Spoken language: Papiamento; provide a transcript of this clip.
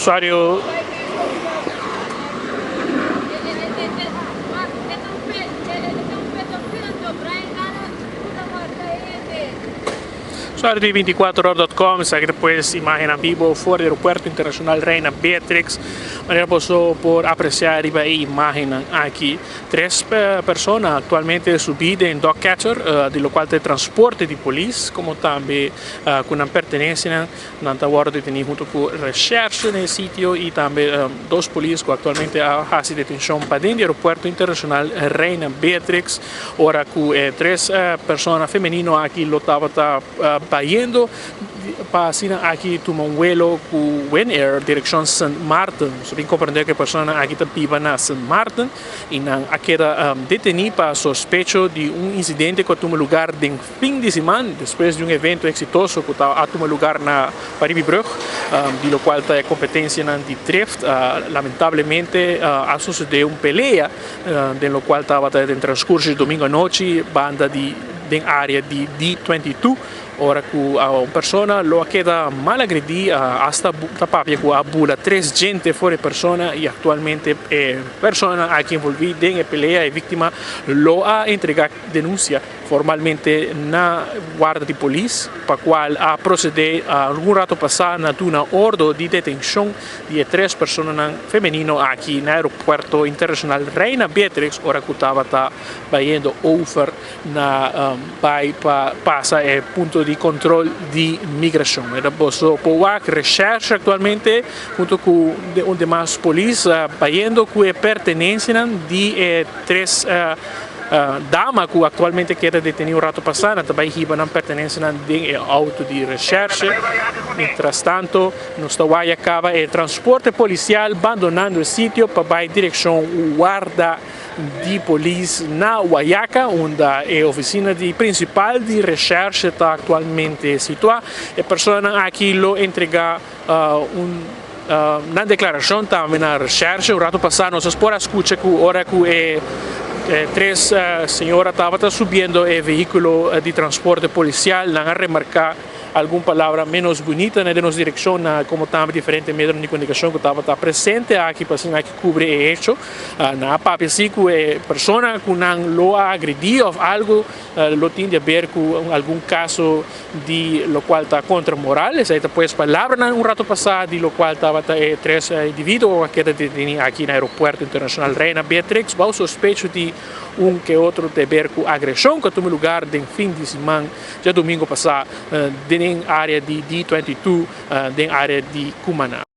Usuario Usuario di 24hora.com, esaki ta pues imagennan bibo for di Aeropuerto Internacional Reina Beatrix. Manera boso por aprecia riba e imagennan aki. Tres persona actualmente subi den dog catcher, di locual ta e transporte di polis, como tambe cu nan pertenencianan. Nan ta wòrdu detení huntu ku reshèrshe den e sitio i tambe dos polis ku aktualmente a hasi detenshon paden di Aeropuerto Internashonal Reina Beatrix ora ku e tres persona femenino aki lo tabata bayendo pa asina aki tuma un welo ku Winair direkshon Sint Maarten. Nos a bin komprendé ku e personanan aki ta biba na Sint Maarten i nan a keda detení pa sospecho di un insidente ku a tuma lugar den Fin di siman, despues di un evento exitoso cu ta a tuma lugar na Paribibrug, di locual ta e competencianan di drift, lamentablemente a sucede un pelea den locual tabata den transcurso di domingo anochi banda di den area di D22, ora cu un persona lo a keda mal agredi, hasta ta papia cu a bula tres djente for e persona y actualmente e personanan aki envolvi den e pelea, e victima lo a entrega denuncia. Formalmente na warda di polis, pa cual a procede algun rato pasa na duna ordo di detencion di e tres personanan femenino aki na Aeropuerto Internacional Reina Beatrix ora cu tabata bayendo over na bay pa pasa e punto di control di migracion. E ta boso por wak recherche actualmente hunto cu un demas polis bayendo cu e pertenencianan di e tres Dama ku aktualmente keda detení un rato pasá nan ta bai hiba nan pertenensianan den e outo di reshèrshe. Mientrastanto nos ta waya kaba e transporte polisial bandonando e sitio pa bai direkshon warda di polis na Wayaca unda e ofisina di prinsipal di reshèrshe ta aktualmente situá. E personanan aki lo entregá un nan deklarashon tambe na reshèrshe. Un rato pasá nos por a skucha ku ora ku e tres señora tabata subiendo e vehíkulo di transporte polisial nan a remarká algun palabra ménos bunita den nos direkshon na komo tambe diferente medionan di komunikashon ku tabata presente aki pa asina aki kubri e hecho. Nan a papia si ku e persona ku nan lo a agredí òf algu lo tin di aber ku algun kaso di locual ta contra moral. Esai ta pues palabranan un rato pasa di locual tabata e tres individuo cu a keda deteni aki na Aeropuerto Internacional Reina Beatrix bao sospecho di un ke otro deber cu agresion cu a tuma lugar den fin di siman djadomingo pasa den area di D22 den area di Cumana.